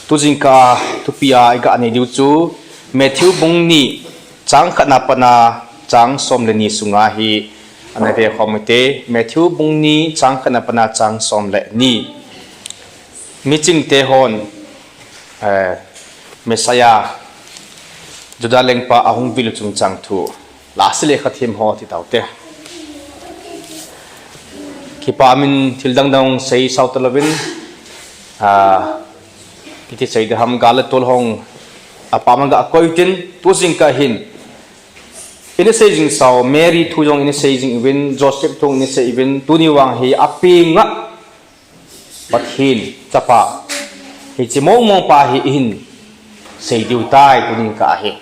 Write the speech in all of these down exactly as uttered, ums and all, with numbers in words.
Tujingkah thupi a iga nei diu chu Matthew bung ni chang khatna pana chang som le ni sunga hi ana vekhom ute. Matthew bung ni chang khatna pana chang som le ni. Michingte hon, eh, Messiah, Judah lengpa ahung vil chungchang thu. Lasi lekha them ho ti taute. Kipa min thil dang dang sei sao talouvin, ah, kiti sei ding ham, gal le tol hong apa ma ga koi tin, tujingkah hin. Ina sei jing sao, Mary thu jong ina sei jing uvin, Joseph thu ina sei uvin, tuni vang hi api nga Pathen chapa. Hiche mong mong pa hi ihin sei diu tai tuni kah hi.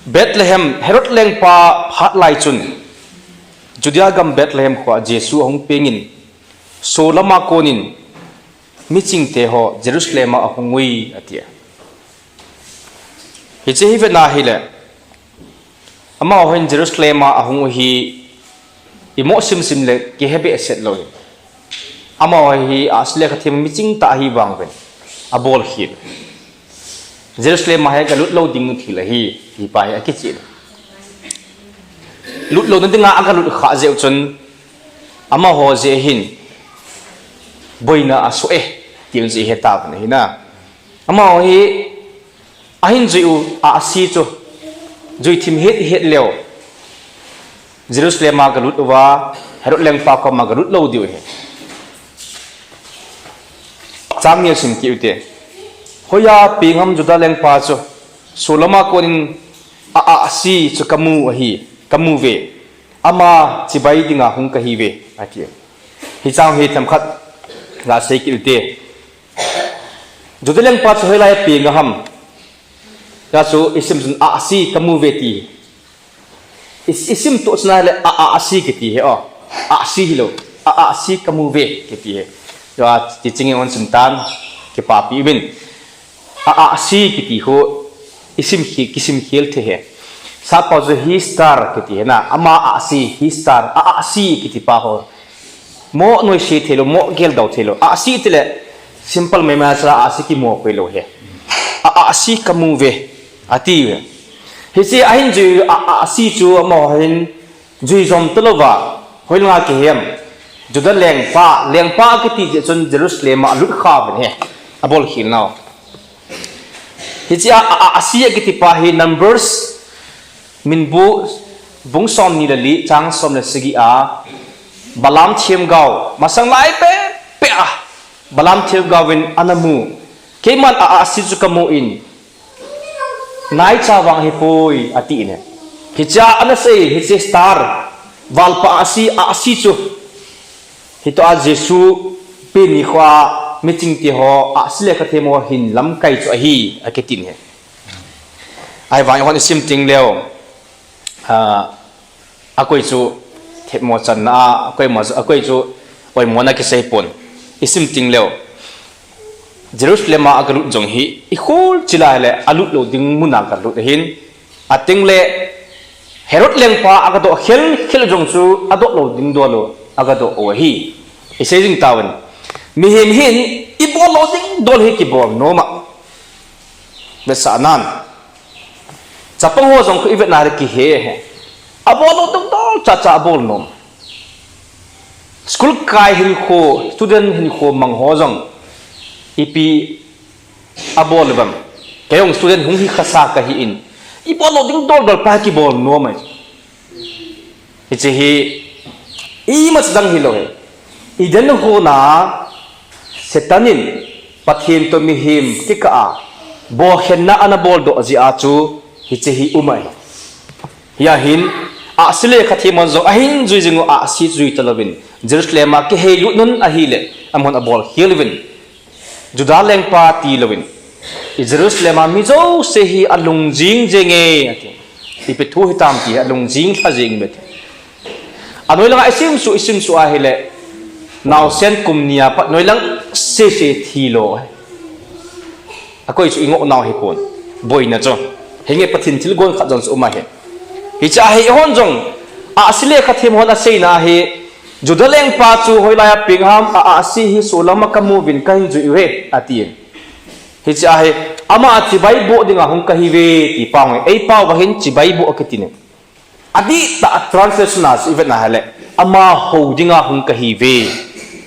Bethlehem, Herod lengpa phat lai chun, Judea gam Bethlehem khoa Jesu ahung pengin, solama konin, michingte ho Jerusalem a ahung ui, ati. Hiche hi vena hile, amaho hin Jerusalem a ahung u hi, imo simsim le kihe behseh lou hi. Amaho hi ahsi lekha them miching tah ahi vang uvin, abol khel. Jerusalem a hi galut lou ding thil ahi, ti pa hi akicheh. Lut louna dinga agalut kha jeh u chun, amaho jeh hin, boina asoh e, ti un jeh hi tah ahi na. Amaho hi, ahin jui u, ahsi chu, jui thim het het leu. Jerusalem a galut uva, Herod lengpa koma galut lou diu ahi. Chang ni a sim kit ute. Hoiya peng ham Judah lengpa chu, solama konin a, ahsi chu kamu ahi, kamu ve. Ama chibai dinga hung kahi ve, ati. Hichang hi themkhat ga sei kit ute. Judah lengpa chu hoilai a peng ham. Tia chu isim chun ahsi kamu ve ti. I, isim toh chun ahile a, a, ahsi kiti hi o. Ahsi hilou. A, ahsi kamu ve kiti hi. Tia teaching in hon sim tan kipapi uvin. A, ahsi kiti hi isim hi, kisim khel thei hi. Sapa chu he star kiti hi na. Ama ahsi, he star. A, ahsi kiti pa ho. Mo noise theilou, mo geldau theilou. Ahsi tile simple maimai cha ahsi kimo pei lou hi. A, ahsi kamu ve, ati ve. Hiche ahin jui a, ahsi chu amaho hin jui jom talouva. Hoilanga kihem. Judah lengpa, lengpa kiti jeh chun Jerusalem a alut kha uvin hi. Abol khel nau. Hiche a, a, a, ahsi akiti pa hi Numbers, Minbu, bung som ni le li, chang som le sagi a, Balaam themgao, masang lai pepe a, Balaam themgao in ana mu, keiman a, ahsi chu kamu in, naicha vang ahipoi, ati in. Hiche a ana sei, hiche star, valpa ahsi, ahsi chu. Hitoh a Jesu pen nikho a miching te ho, ahsi le khathem ho hin lamkai chu ahi, akitin ahi. Ahivang hon isim ting leu, ah, akoi chu themmo channa a, akoi mo, akoi chu oimona kisei pon. Isim ting leu, Jerusalem a agalut jong hi, ikhol chilai le alut lou ding mun a galut ahin, Ating le Herod lengpa agadoh khel khel jong chu adoh lou ding dol u agadoh u ahi. Isei jing tauvin. Mihem hin ibol lou ding dol hi kibol nom a. Vetsahnan. Chapang ho jong khu ivetna le kihe e. Abol lou ding dol chacha abol nom. School kai hinkho, student hinkho mang ho jong ipi abol uvem. Kei jong student hung hi khasa kahi in. Ibol lou ding dol dol pa kibol nom e. Hiche hi imacha dang hilou e. Eden hon a Satan in Pathen toh mihem kikah a bohkhenna ana boldoh jeh a chu hiche hi um ahi. Hia hin, ahsi le khathem hon jong ahin jui jing u ahsi jui talouvin, Jerusalem a kiheilut un ahile, amahon abol khel uvin. Judah lengpa tilouvin, i Jerusalem a mi jouse hi alung jing jing e, ati. Ipi thu hitam ti alung jing lha jing uve ati. Anoi langa isim suh, isim suh ahile, naosen kum ni a pat noi lang sese thi lou. Akoi chu ingoh nau hipon. Boina chu. Hinge Pathen thilgon khat jong chu um ahi. Hiche ahi hon jong, ahsi le khathem hon aseina ahi, Juda lengpa chu hoilai a peng ham, a ahsi hi solam a kamu uvin kahin jui uve, ati. Hiche a hi, ama chibai boh dinga hung kahiuve, ti pau nge. Ei pau va hin chibai boh akiti ne. Adihtah a translation a chu ivet na hile, ama hou dinga hung kahiuve,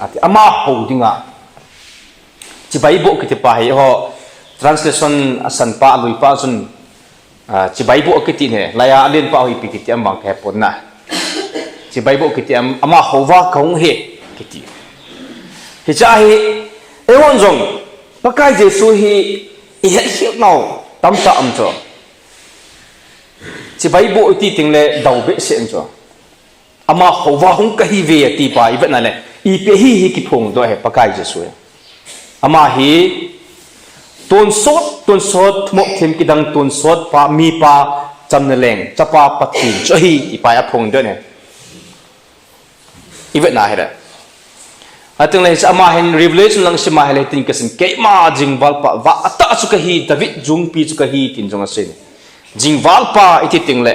ati. Ama hou dinga. Chibai boh kiti pa hi ho, translation a san pa, a lui pa chun, ah, chibai boh kiti ne, laiya alen pa ho ipi kiti am vang kahe pon na. Chibai boh kiti am, ama hou va kahung hi, kiti. Hiche a hi, eihon jong, Pakai Jesu hi, ihet khel nau, tamtah um chu. Chibai boh iti teng le, dau behseh in chu. Ama hou va hung kahiuve ati pa, ivet na le, ipi hi hi kiphong doh ahi Pakai Jesu hi. Ama hi, tonsot, tonsot, thumop them kidang tonsot pa, mipa, chamna leng, chapa Pathen chu ahi, ti pa aphong doh ne. Ivet na hile. Ateng le hiche ama hin Revelation lang sim a hile tin kasim keima jingvalpa vahtah chu kahi, David jungpi chu kahi, tin jong asei ne. Jingvalpa iti teng le.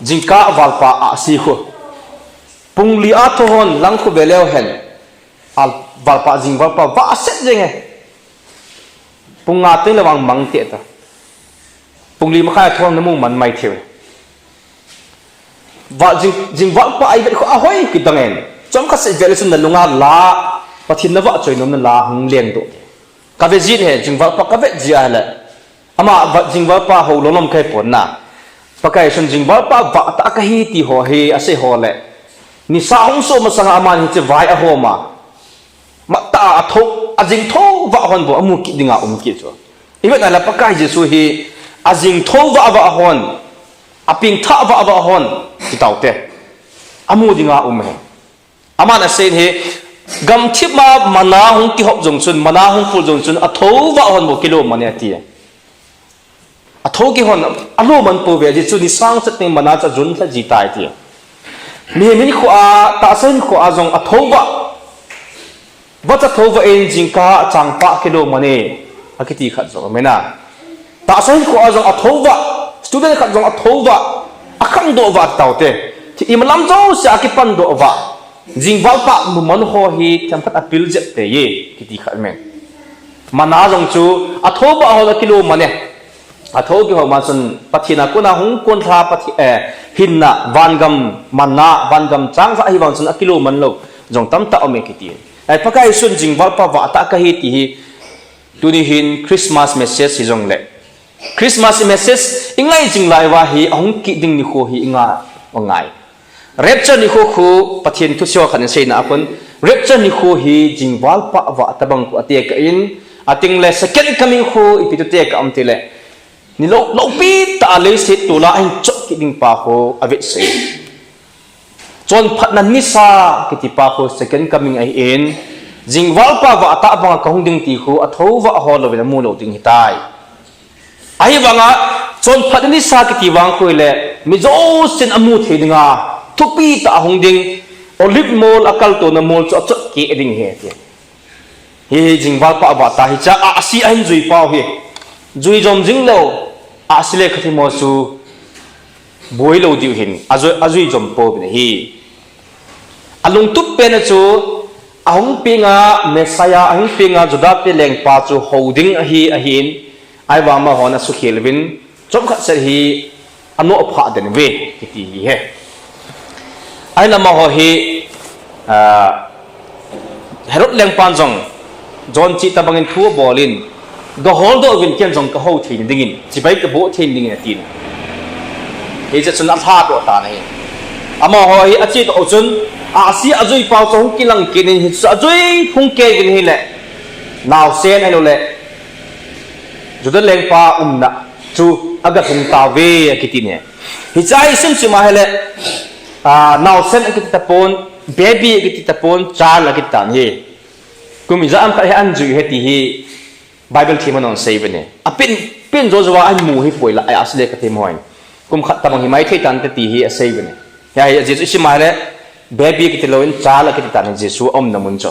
Jingkah valpa ahsi khu. Pung li a thohon lang khu ve leu hen. A valpa jingvalpa vahset jeng e. Pung nga teng le vang mang te ta. Pung li makhai a thohon namu man mai thei uve. Va jing, jingvalpa ivet khu ahoi kidang in. Chomkhat seh ivet le chun nalunga la, Pathen navahchoi nomna la hung leng doh. Kave jin he, jingvalpa kavet ji a le. Ama va, jingvalpa hou lolom kahi pon na. Pakai chun jingvalpa vahtah kahi ti ho hi asei ho le. Nisa hung so masanga aman hiche vai ahom a. Matah a atho, ajing tho vah hon bou amu kit dinga um kit chu. Ivet na le Pakai Jesu hi ajing tho vah vah hon, apeng thah vah vah hon, ti tau te. Amu dinga um he. Aman asei hi, gamthip a manna hung kihop jong chun, manna hung pul jong chun, atho vah hon bou kilom man e ati. Atho kihon, alom man pouve, ajeh chu ni sang chet teng manna chu ajon lha ji tai ti. Mihem hinkho a, tahsa hinkho a jong atho vah. Vacha tho vah in jingkah a changpah kilom man e, akiti khat jong aum e na. Tahsa hinkho a jong atho vah, student khat jong atho vah, akhangdoh vah tau te. Ti imalam jouse a kipandoh vah. Jingvalpa mu man ho hi themkhat apil jep tei e, kiti khat aum e. Manna jong chu atho vah ho la kilom man e. Atho kihom a chun Pathen a kona hung kon lha Pathen, eh, hinna, vangam manna, vangam chang lha ahi vang chun akilom man lou jong tamtah aum e kiti. Ai, Pakai Jesun jingvalpa vahtah kahi ti hi tuni hin Christmas message hi jong le. Christmas message ingai jing lai uva hi ahung kit ding nikho hi inga, angai. Rapture nikho khu Pathen thusei ho khat in aseina a kon, rapture nikho hi jingvalpa vah tabang khu atekah in, ateng le second coming khu ipi thu tekah um ti le, ni lou, loupi tah a leiset tol a ahin chot kit ding pa khu avetsah e. Chonphatna nisa kiti pa khu second coming ahi in, jingvalpa vahtah banga kahung ding ti khu atho vah ho louvin amu lou ding ahitai. Ahivanga, chonphatna nisa kiti vang khu hile, mi jousen amu thei dinga, thupi tah a hung ding, Olive mol a kaltona mol chu achot keh ding ahi ati. Hi, hi jingvalpa vahtah hiche a ahsi ahin jui pau hi. Jui jom jing lou, ahsi le khathim ho chu boi lou diu hin, ajui, ajui jom pouvin ahi. Alungtup pen a chu, ahung penga Messiah, ahung penga Juda te lengpa chu hou ding ahi, ahin, ahivang amahon asukhel uvin, chomkhat seh hi anoh phah den uve, kiti hi ahi. Ahinla amaho hi, ah, Herod lengpan jong, John chih tabangin thu abol in, gaholdoh uvin ken jong kahou thei nadingin, chibai kaboh thei nadingin atin. Hiche chun alhadoh tan ahi. Amaho hi achedoh u chun, ahsi ajui pau chu hung kilang kit in hichu ajui hung kei uvin ahile, naosen ahilou le, Juda lengpa umna chu agalhung tauve akiti ne. Hiche hi simsim a ahile, ah, naosen akiti tapon, baby akiti tapon, child akiti tan ahi. Kum ijat ham khat hi ahin jui uve ti hi Bible them in ahung sei uve ne. Apen, pen jou jou a ahin mu ahipoi la, ahsi le khathim hon. Kum khat tabang hi maithei tante ti hi asei uve ne. Hiche hi Jesu isim a ahile, baby akiti louvin child akiti tan ahi Jesu aumna mun chu.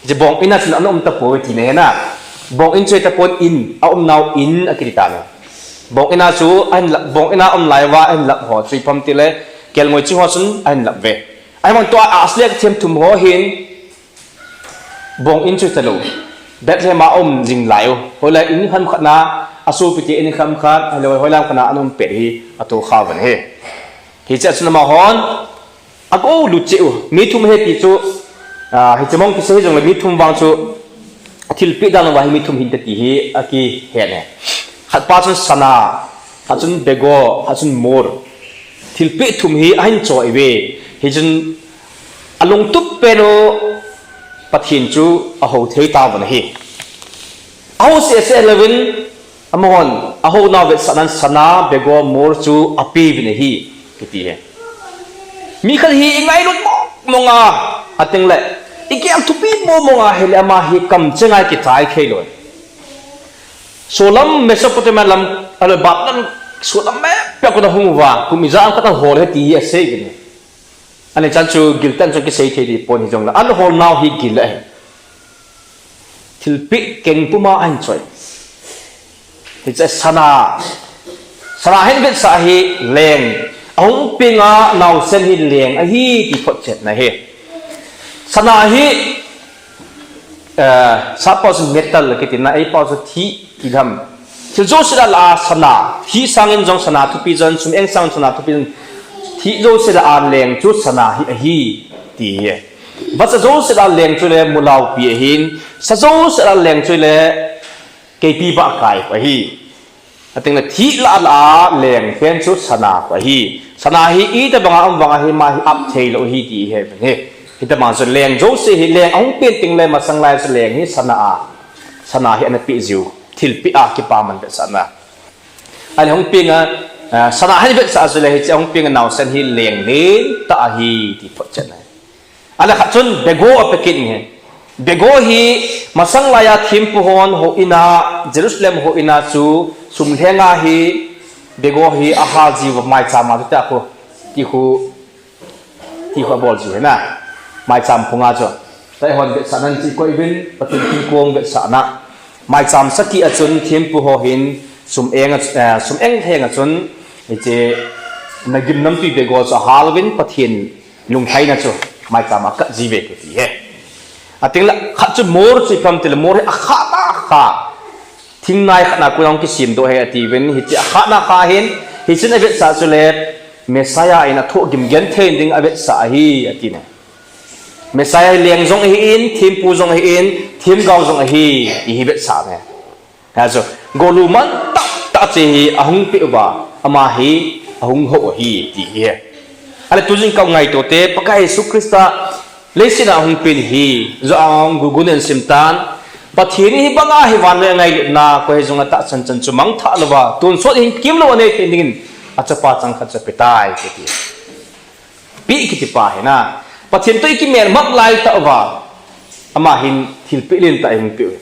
Hiche bong in a chun ana um tapouve ti ahi na. Bong in chu ahitapon in, aumnau in akiti tan ahi. Bong in a chu ahin lap, bong in a um lai uva ahin lap ho chu ipi ham itile, kelngoi ching ho chun ahin lap uve. Ahivang tua Asliya kathem thum ho hin bong in chu talou. Bethlehem a um jing lai u. Hoilai in kham khat na, asopite in kham khat, ahilou hoilai khat na ana um pet hi atoh kha uvin ahi. Hiche a chun amahon akou lut cheh u. Mi thum ahi ti chu, ah, hiche mong kisei hijongle mi thum vang chu thilpeh dan uva hi mi thum hinte ti hi akihen e. Khat pa chun sana, khat chun bego, khat chun mur. Thilpeh thum hi ahin choi uve. Hichun alungtup pen u Pathen chu ahou thei tauvin ahi. Ahou sese louvin, amahon ahou nau vetsahnan sana, bego, mur chu apeuvin ahi, kiti ahi. Mi khat hi ingailut mong mong a, atengle igel thupi mong mong a, ahile ama hi kamcheng a kichai thei lou. Solam Mesopotamia lam, ahilou Babylon solam mepia kona hung uva, kum ijat khat ahol e ti hi asei uvin ahi. Ani chan chu giltah in chu kisei thei ding pon hijongle, ana hol nau hi gil ahi. Thilpeh keng puma ahin choi. Hiche sana, sana ahin vetsah hi leng, ahung peng a naosen hi leng ahi ti photchetna ahi. Sana hi, eh, sap pao chu metal kiti na, ei pao chu thih kiti ham. Thil jouse lah a sana, thih sangin jong sana thupi jong, sum eng sangin sana thupi jong, thil jouse lah a leng chu sana hi ahi, ti ahi. Vasa jouse lah a leng chu le mulaupi ahin, sa jouse lah a leng chu le keipi bahkai ahi. Atengle thih lah a lah a leng pen chu sana ahi. Sana hi itobang a um vang a hi ama hi ap thei lou ahi ti ahi. Hitobang a chu leng jouse hi leng ahung peng tengle masang lai chu leng hi sana a, sana hi ana peh jiu. Thilpeh a kipaman vetsahna. Ahile hung peng a, ah, sana ahin vetsah chu le hiche ahung peng a naosen hi leng lentah ahi ti photchetna ahi. Ahile khat chun bego ape kit in ahi. Bego hi masang laiya thempu hon houin a, Jerusalem houin a chu sum lheng a hi bego hi ahal jiuva maicham a chu tia khu, ti khu, ti khu abol jiu ahi na. Maicham phung a chu. Tua eihon vetsahnan chu ikoi uvin, Pathen thingkong vetsahna. Maicham sakhi a chun thempu ho hin sum eng a, eh, sum eng lheng a chun hiche nagim namtui bego chu ahal uvin Pathen lunglhaina chu maicham a akat jiuve kiti ahi. Atengle khat chu mur chu ipi ham tile mur hi akhatna kha. Thing nai khat na kona hung kisemdoh ahi atiuvin, hiche akhatna kha hin, hichun avetsah chu le Messiah in athoh gim genthei ding avetsah ahi atin ahi. Messiah hi leng jong ahin, thempu jong ahin, themgao jong ahi, ti hi vetsah ahi. Hichu golhang man tahtah chu hi ahung peh uva, ama hi ahung hou ahi, ti ahi. Ahile tujing ka ngaito te, Pakai Jesu Christa leiset a ahung pen hi, Johan gugu nen sim tan, Pathen in hibanga hi vannoi a ngailutna, koi hijong a tahsan chan chu mangthah louva, tonsot hin kimlou anei theina dingin, achapa changkhat chu apetai, kiti. Peh kiti pa hi na, Pathen toh ikimelmat lai tah uva, ama hin thilpeh lentah ahung peh u ahi.